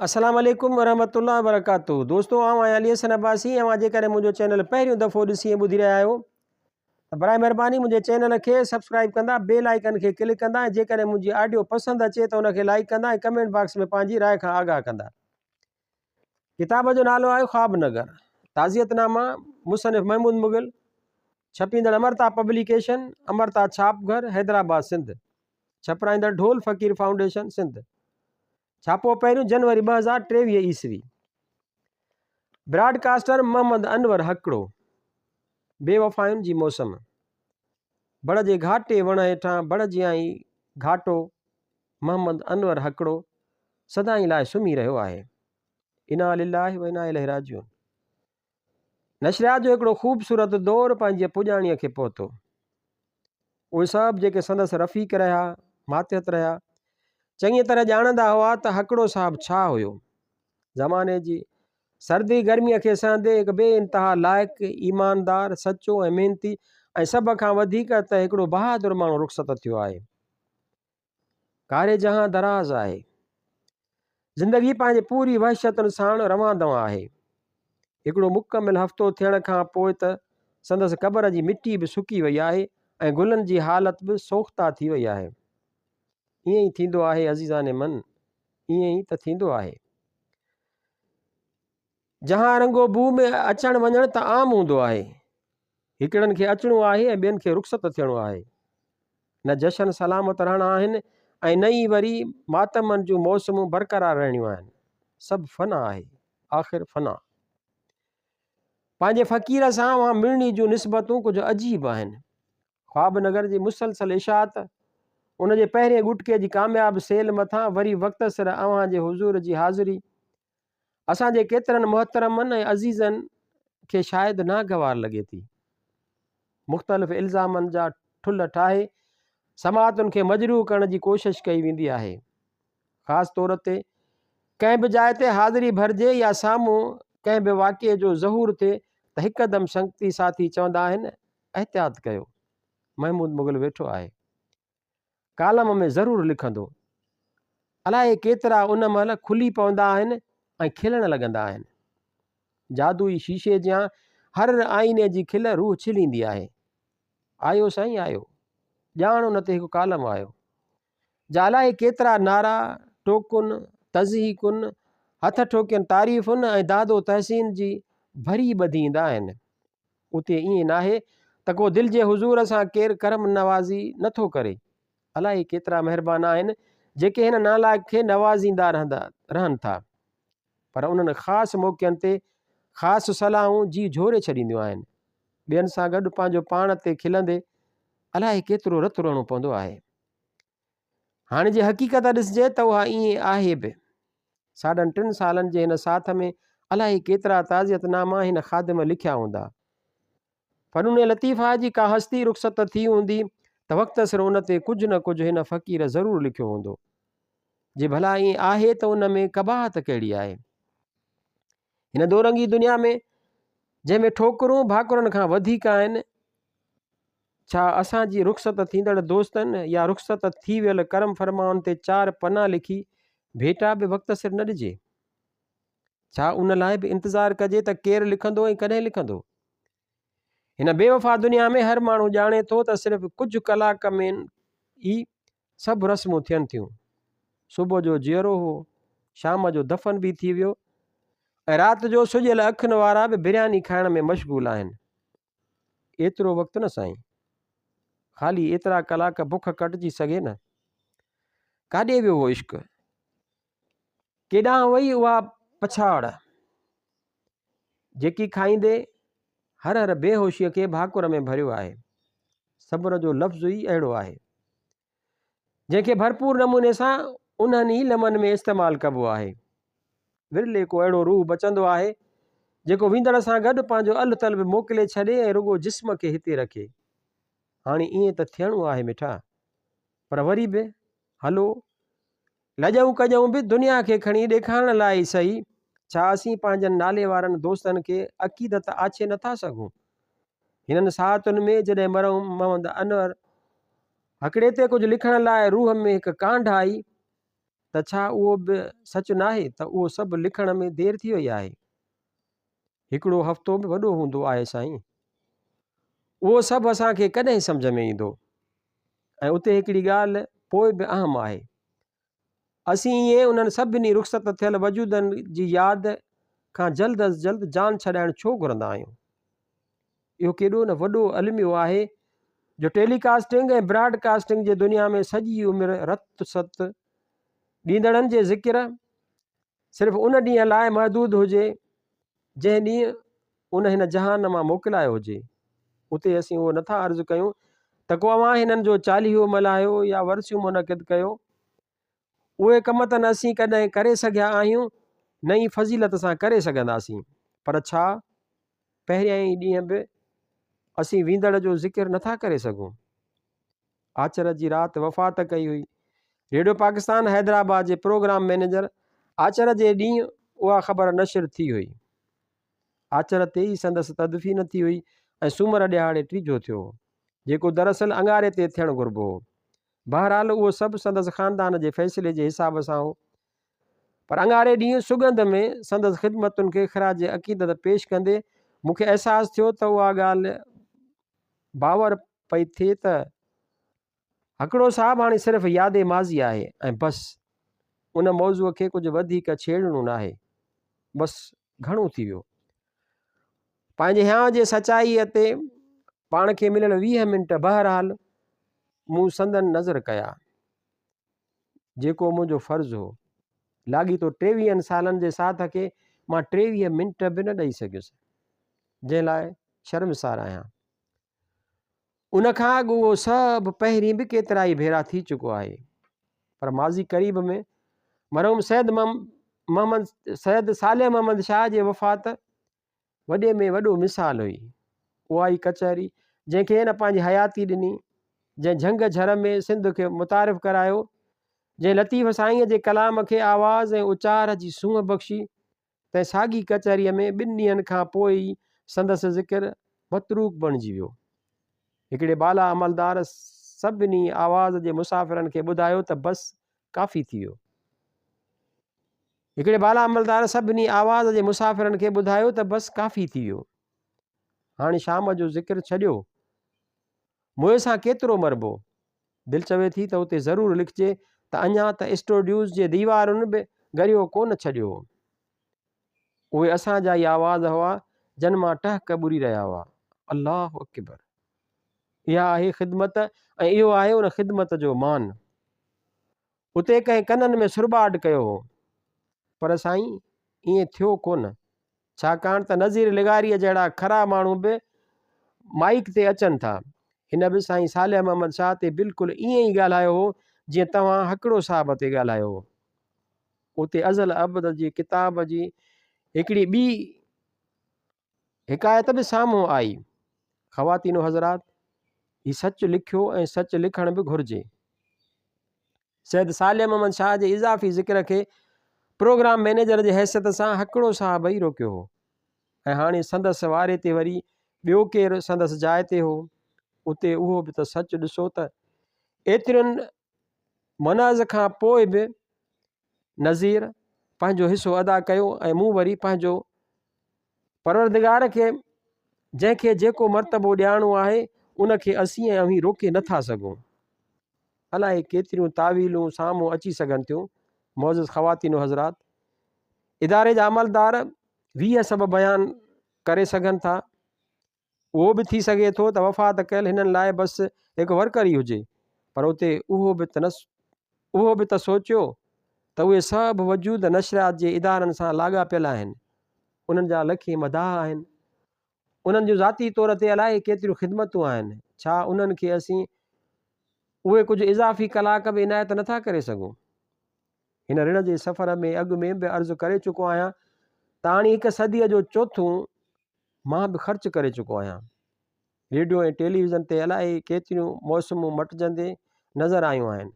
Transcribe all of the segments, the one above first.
السلام عليڪم ورحمة الله وبرڪاته دوستو آئون آهيان علي حسن عباسي اوهان جيڪڏهن منهنجو چينل پهريون دفعو ڏسي ۽ ٻڌي رهيا آهيو ته برائي مهرباني منهنجي چينل کي سبسڪرائب ڪندا بيل آئيڪن کي ڪلڪ ڪندا ۽ جيڪڏهن منهنجي آڊيو پسند اچي ته ان کي لائيڪ ڪندا ۽ ڪمينٽ باڪس ۾ پنهنجي راء کان آگاهه ڪندا. ڪتاب جو نالو آهي خواب نگر تعزيت نامه مصنف محمود مغل ڇپيندڙ امرتا پبليڪيشن امرتا ڇاپ گهر حيدرآباد سنڌ ڇپرائيندڙ ڍول فقير فائونڊيشن سنڌ ڇاپو پهريون جنوري 2023 عيسوي. براڊ ڪاسٽر محمد انور هڪڙو. بي وفائين جي موسم. بڙ جي گهاٽي وڻ هيٺان بڙ جيان ئي گهاٽو محمد انور هڪڙو سدائين لاء سمهي رهيو آهي. انا لله و انا اليه راجعون. نشريات جو هڪڙو خوبصورت دور پنهنجي پڄاڻيء کي پهتو. اهي سڀ جيڪي سندس رفيق رهيا، ماتحت رهيا، چڱيء طرح ڄاڻندا هئا ته هڪڙو صاحب ڇا هيو. زماني جي سردي گرميء کي سهندي هڪ بي انتها لائق، ايماندار، سچو ۽ محنتي ۽ سڀ کان وڌيڪ ته هڪڙو بهادر ماڻهو رخصت ٿيو آهي. ڪاري جهان دراز آهي. زندگي پنهنجي پوري وحشتن ساڻ روان دوان آهي. هڪڙو مڪمل هفتو ٿيڻ کان پوء ته سندس قبر جي مٽي به سڪي وئي آهي ۽ گلن جي حالت به سوخته ٿي وئي آهي. ائين ئي ٿيندو آهي عزيزان من، ائين ئي ته ٿيندو آهي. جهان رنگو بوء ۾ اچڻ وڃڻ ته عام هوندو آهي. هڪڙن کي اچڻو آهي ۽ ٻين کي رخصت ٿيڻو آهي. نه جشن سلامت رهڻا آهن ۽ نه ئي وري ماتمن جون موسمون برقرار رهڻيون آهن. سڀ فنا آهي. آخر فنا. پنهنجي فقير سان اوهان مڙني جون نسبتون ڪجهه عجيب آهن. خواب نگر جي مسلسل اشاعت، ان جي پهرين ڳٽڪي جي ڪامياب سيل مٿان وري وقت سر اوهان جي حضور جي حاضري، اسان جي ڪيترن محترمن ۽ عزيزن کي شايد ناگوار لڳي ٿي. مختلف الزامن جا ٺلهه ٺاهي سماعتن کي مجروح ڪرڻ جي ڪوشش ڪئي ويندي آهي. خاص طور تي ڪنهن به جاء تي حاضري ڀرجي يا سامهون ڪنهن به واقعي جو ظهور ٿئي ته هڪدم سنگتي ساٿي چوندا آهن احتياط ڪيو محمود مغل ويٺو آهي. ڪالم ۾ ضرور لکندو. الائي ڪيترا ان مهل کلي پوندا آهن ۽ کلڻ لڳندا آهن. جادوئي شيشي جيان هر آئيني جي کل روح ڇليندي آهي. آيو سائين آيو. ڄاڻ ان تي هڪ ڪالم آيو. جا الائي ڪيترا نعرا، ٽوڪن، تضحيڪن، هٿ ٺوڪين تعريفن ۽ داد و تحسين جي ڀري ٻڌي ايندا آهن. اتي ائين ناهي ته ڪو دل جي حضور سان ڪير ڪرم نوازي نه ٿو ڪري. الائي ڪيترا مهربان آهن جيڪي هن نالائق کي نوازيندا رهن ٿا. پر انهن خاص موقعن تي خاص صلاحون جيء جهوري ڇڏينديون آهن. ٻين سان گڏ پنهنجو پاڻ تي کلندي الائي ڪيترو رت روئڻو پوندو آهي. هاڻي جي حقيقت ڏسجي ته اها ائين آهي به. ساڍن ٽن سالن جي هن ساٿ ۾ الائي ڪيترا تعزيت ناما هن خادم لکيا هوندا. فنون لطيفه جي ڪا هستي رخصت ٿي هوندي ته وقت سر ان تي ڪجهه نه ڪجهه هن فقير ضرور لکيو هوندو. جي ڀلا ائين آهي ته ان ۾ قباحت ڪهڙي آهي؟ هن دورنگي دنيا ۾ جنهن ۾ ٺوڪرون ڀاڪرن کان وڌيڪ آهن، ڇا اسان جي رخصت ٿيندڙ دوستن يا رخصت ٿي ويل ڪرم فرمائن تي چار پنا لکي ڀيٽا به وقت سر نه ڏجي؟ ڇا ان لاء به انتظار ڪجي ته ڪير لکندو ۽ ڪڏهن لکندو؟ هن بي وفا دنيا ۾ هر ماڻهو ڄاڻي ٿو ته صرف ڪجهه ڪلاڪ ۾ ئي سڀ رسمون ٿين ٿيون. صبح جو جيئرو هو، شام جو دفن به ٿي ويو ۽ رات جو سڄيل اکين وارا به برياني کائڻ ۾ مشغول آهن. ايترو وقت نه سائين. خالي ايترا ڪلاڪ بک ڪٽجي سگهي نه. ڪاڏي ويو هو عشق؟ ڪيڏانهن وئي اها پڇاڙ؟ جيڪي کائيندي هر هر بيهوشيء کي ڀاڪر ۾ ڀريو آهي. صبر جو لفظ ئي اهڙو آهي. جنهن کي ڀرپور نموني سان انهن ئي لمحن ۾ استعمال ڪبو آهي. ورلي ڪو اهڙو روح بچندو آهي، جيڪو ويندڙ سان گڏ پنهنجو الھ تلھ به موڪلي ڇڏي ۽ رڳو جسم کي هتي رکي. هاڻي ائين ته ٿيڻو آهي مٺا. پر وري به هلو، لڄئون ڪڄئون به دنيا کي کڻي ڏيکارڻ لاء ئي سهي، ڇا اسين پنهنجن نالي وارن دوستن کي عقيدت آڇي نٿا سگهون؟ هنن ساعتن ۾ جڏهن مرحوم محمد انور هڪڙي تي ڪجهه لکڻ لاء روح ۾ هڪ ڪانڍ آئي ته ڇا اهو به سچ ناهي ته اهو سڀ لکڻ ۾ دير ٿي وئي آهي؟ هڪڙو هفتو به وڏو هوندو آهي سائين. اهو سڀ اسان کي ڪڏهن سمجهه ۾ ايندو؟ ۽ اتي هڪڙي ڳالهه پوء به اهم آهي. اسين ائين انهن سڀني رخصت ٿيل وجودن جي ياد کان جلد از جلد جان ڇڏائڻ ڇو گهرندا آهيون؟ اهو ڪيڏو نه وڏو الميو آهي جو ٽيلي ڪاسٽنگ ۽ براڊ ڪاسٽنگ جي دنيا ۾ سڄي عمر رت ست ڏيندڙن جي ذڪر صرف ان ڏينهن لاء محدود هجي، جنهن ڏينهن ان هن جهان مان موڪلايو هجي. اتي اسين اهو نٿا عرض ڪيون ته ڪو اوهان هنن جو چاليهو ملهايو يا ورسيون منعقد ڪيو. اهي ڪم ته نه اسين ڪڏهن ڪري سگهيا آهيون، نه ئي فضيلت سان ڪري سگهنداسين. پر ڇا پهريائين ڏينهن به اسين ويندڙ جو ذڪر نٿا ڪري سگهون؟ آچر جي رات وفات ڪئي هئي. ريڊيو پاڪستان حيدرآباد جي پروگرام مئنيجر آچر جي ڏينهن اها خبر نشر ٿي هئي. آچر تي ئي سندس تدفين ٿي هئي ۽ سومر ڏهاڙي ٽيجهو ٿيو هو، جيڪو دراصل اڱاري تي ٿيڻ گهربو هو. بهرحال اهو سڀ سندس خاندان جي فيصلي جي حساب سان هو. پر اڱاري ڏينهن سڳنڌ ۾ سندس خدمتن کي خراج عقيدت پيش ڪندي مون کي احساس ٿيو ته اها ڳالهه باور پئي ٿئي ته هڪڙو صاحب هاڻي صرف ياد ماضي آهي ۽ بس ان موضوع کي ڪجهه وڌيڪ ڇيڙڻو ناهي. بس گهڻو ٿي ويو. پنهنجي هيانء جي سچائيء تي پاڻ کي مليل 20 منٽ بهرحال مون سندن نظر ڪيا. جيڪو منهنجو فرض هو. لاڳيتو ٽيويهن سالن جي ساٿ کي مان 23 منٽ به نه ڏئي سگهيس. جنهن لاء شرمسار آهيان. ان کان اڳ اهو سڀ پهرين به ڪيترائي ڀيرا ٿي چڪو آهي. پر ماضي قريب ۾ مرحوم سيد محمد سيد صالح محمد شاهه جي وفات وڏي ۾ وڏو مثال هئي. اها ئي ڪچهري جنهن کي هن پنهنجي حياتي ڏني، جنهن جهنگ جهر ۾ سنڌ کي متعارف ڪرايو، جنهن لطيف سائينء جي ڪلام کي آواز ۽ اچار جي سونهن بخشي، تنهن ساڳي ڪچهريء ۾ ٻن ڏينهن کان پوء ئي سندس ذڪر متروڪ بڻجي ويو. هڪڙي بالا عملدار سڀني آواز جي مسافرن کي ٻڌايو ته بس ڪافي ٿي ويو. هڪڙي بالا عملدار سڀني آواز جي مسافرن کي ٻڌايو ته بس ڪافي ٿي ويو. هاڻي شام جو ذڪر ڇڏيو. موئي سان ڪيترو مربو؟ دل چوي ٿي ته اتي ضرور لکجي ته اڃا ته اسٽوڊيوز جي ديوارن به ڳريو ڪونه ڇڏيو هو. اهي اسان جا ئي آواز هئا جن مان ٽهڪ ٻري رهيا هئا. الله اڪبر! اها آهي خدمت ۽ اهو آهي ان خدمت جو مان. اتي ڪنهن ڪنن ۾ سرٻاٽ ڪيو هو. پر سائين ائين ٿيو ڪونه. ڇاڪاڻ ته نذير لغاريء جهڙا کرا ماڻهو به مائيڪ تي اچن ٿا. هن به سائين صالح محمد شاهه تي بلڪل ائين ئي ڳالهايو هو، جيئن توهان هڪڙو صاحب تي ڳالهايو هو. اتي ازل ابد جي ڪتاب جي هڪڙي ٻي حڪايت به سامهون آئي. خواتين و حضرات! هي سچ لکيو ۽ سچ لکڻ به گهرجي. سيد صالح محمد شاهه جي اضافي ذڪر کي پروگرام مئنيجر جي حيثيت سان هڪڙو صاحب ئي روڪيو هو ۽ هاڻي سندس واري تي وري ٻيو ڪير سندس جاء تي هو. اتي اهو به ته سچ ڏسو ته ايترين منعز کان پوء به نذير پنهنجو حصو ادا ڪيو ۽ مون وري پنهنجو. پروردگار کي جنهن کي جيڪو مرتبو ڏيارڻو آهي ان کي اسين ۽ اوهين روڪي نه ٿا سگهون. الائي ڪيتريون تاويلون سامهون اچي سگهن ٿيون. معزز خواتين و حضرات! اداري جا عملدار 20 سبب بيان ڪري سگهن ٿا. اهو به ٿي سگهي ٿو ته وفات ڪيل هنن لاء بس هڪ ورڪر ئي هجي پر اتي اهو به ته اهو به ته سوچيو ته اهي سڀ وجود نشريات جي ادارن سان لاڳاپيل آهن. انهن جا لکين مداح آهن. انهن جون ذاتي طور تي الائي ڪيتريون خدمتون آهن. ڇا انهن کي اسين اهي ڪجهه اضافي ڪلاڪ به عنايت نٿا ڪري سگهون؟ هن رڻ جي سفر ۾ اڳ ۾ به عرض ڪري چڪو آهيان ته هاڻي هڪ صديء جو چوٿون مان به خرچ ڪري چڪو آهيان. ريڊيو ۽ ٽيليويزن تي الائي ڪيتريون موسمون مٽجندي نظر آيون آهن.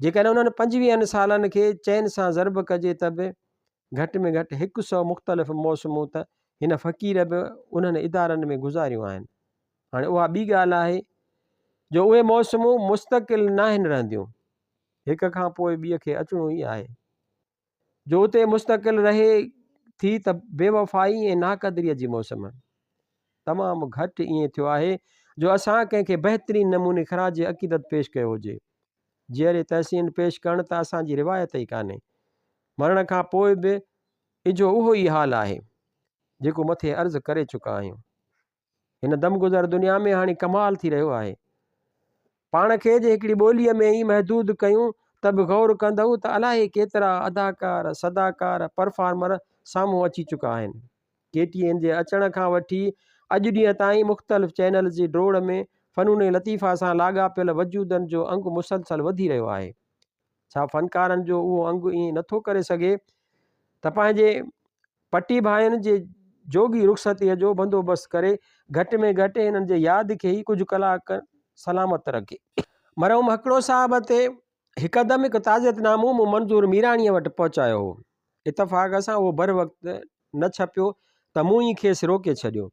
جيڪڏهن انهن پنجويهن سالن کي چئن سان ضرب ڪجي ته به گهٽ ۾ گهٽ هڪ سئو مختلف موسمون ته هن فقير به انهن ادارن ۾ گذاريون آهن. هاڻي اها ٻي ڳالهه آهي جو اهي موسمون مستقل ناهن رهنديون. هڪ کان پوء ٻيء کي اچڻو ئي آهي. جو اتي مستقل رهي ٿي ته بيوفائي ۽ ناقدريء جي موسم. تمام گهٽ ائين ٿيو آهي جو اسان ڪنهن کي بهترين نموني خراج عقيدت پيش ڪيو هجي. جيئري تحسين پيش ڪرڻ ته اسان جي روايت ئي ڪانهي. مرڻ کان پوء به اجهو اهو ئي حال آهي، جيڪو مٿي عرض ڪري چڪا آهيون. هن دمگذر دنيا ۾ هاڻي ڪمال ٿي رهيو آهي. پاڻ کي جي هڪڙي ٻوليء ۾ ئي محدود ڪيون ته به غور ڪندؤ ته الاهي ڪيترا اداڪار، صداڪار، پرفارمر سامهون اچي چڪا آهن. ڪي ٽي اين جي اچڻ کان وٺي اڄ ڏينهن تائين مختلف چئنلز جي ڊوڙ ۾ فنون لطيفه سان لاڳاپيل وجودن جو انگ مسلسل وڌي رهيو آهي. ڇا فنڪارن جو اهو انگ ائين نٿو ڪري سگهي ته پنهنجي پٽي ڀائين جي جوڳي رخصتيء جو بندوبست ڪري گهٽ ۾ گهٽ هنن جي ياد کي ئي ڪجهه ڪلاڪ سلامت رکي. مرحوم هڪڙو صاحب تي هڪدم هڪ تعزيت نامو مون منظور ميراڻيء وٽ پهچايو هو. اتفاق سان اهو بروقت نه ڇپيو ته مون ئي کيس روڪي ڇڏيو.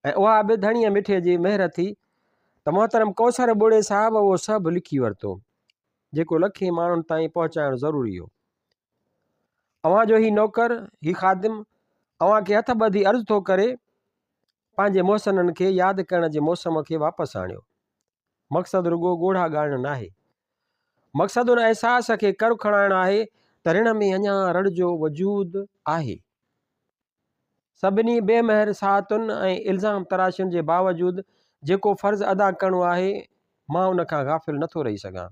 ۽ اها به ڌڻيء مٺي جي مهر ٿي ته محترم ڪوثر ٻوڙي صاحب اهو سڀ لکي ورتو، جيڪو لکين ماڻهن تائين پهچائڻ ضروري هو. اوهان جو هي نوڪر، هي خادم، اوهان کي هٿ ٻڌي عرض ٿو ڪري، پنهنجي محسنن کي ياد ڪرڻ جي موسم کي واپس آڻيو. مقصد رڳو ڳوڙها ڳاڙڻ ناهي. مقصد ان احساس کي ڪر کڻائڻ آهي ته رڻ ۾ اڃا رڙ جو وجود آهي. سڀني بي مهر ساعتن ۽ الزام تراشين جي باوجود جيڪو فرض ادا ڪرڻو آهي، مان ان کان غافل نٿو رهي سگهان.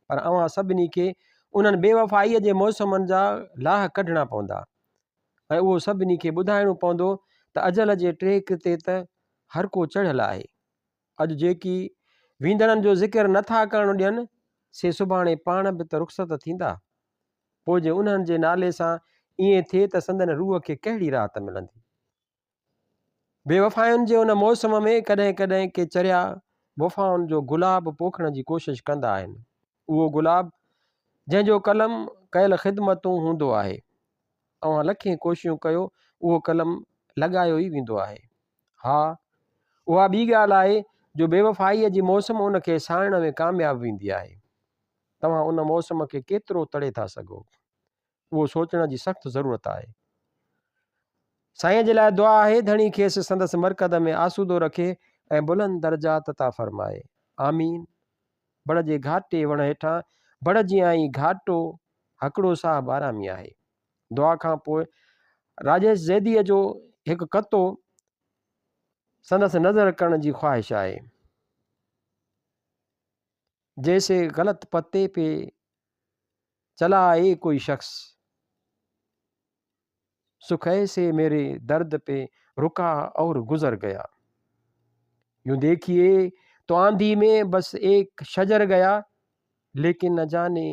پر اوهان سڀني کي انهن بي وفائيء جي موسمن جا لاهه ڪڍڻا پوندا ۽ اهو سڀني کي ٻڌائڻو پوندو ته اجل جي ٽيڪ تي ته هر ڪو چڙهيل آهي. اڄ جيڪي ويندڙن جو ذڪر نٿا ڪرڻ ڏين، سي سڀاڻي پاڻ به ته رخصت ٿيندا. پوء جي انهن جي نالي سان ائين ٿئي ته سندن روح کي ڪهڙي راحت ملندي؟ بي وفائين جي ان موسم ۾ ڪڏهن ڪڏهن ڪي چريا وفائن جو گلاب پوکڻ جي ڪوشش ڪندا آهن. اهو گلاب جنهن جو قلم ڪيل خدمتون هوندو آهي. اوهان لکين ڪوششون ڪيو اهو قلم لڳايو ئي ويندو آهي. ها اها ٻي ڳالهه آهي جو بيوفائيء جي موسم ان کي ساڙڻ ۾ ڪامياب ويندي آهي. توهان ان موسم کي ڪيترو تڙي ٿا سگهو؟ اهو سوچڻ جي سخت ضرورت آهي. سائين جي لاء دعا آهي ڌڻي کيس سندس مرقد ۾ آسودو رکي ۽ بلند درجات عطا فرمائي. آمين. بڙ جي گهاٽي وڻ هيٺان بڙ جيان ئي گهاٽو هڪڙو صاحب آرامي آهي. دعا کان پوء راجيش زيديء جو هڪ ڪتو سندس نظر ڪرڻ جي خواهش آهي. جيسي غلط پتي پي چلا آئي ڪوئي شخص سک ايسي ميري درد پي رڪا اور گذر گيا يون ديکيي تو آنڌي ۾ بس ايڪ شجر گيا ليڪن نه جاني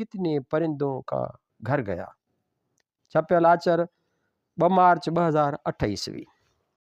ڪتني پرندون کا گهر گيا. ڇپيل آچر 2 مارچ 2008 عيسوي.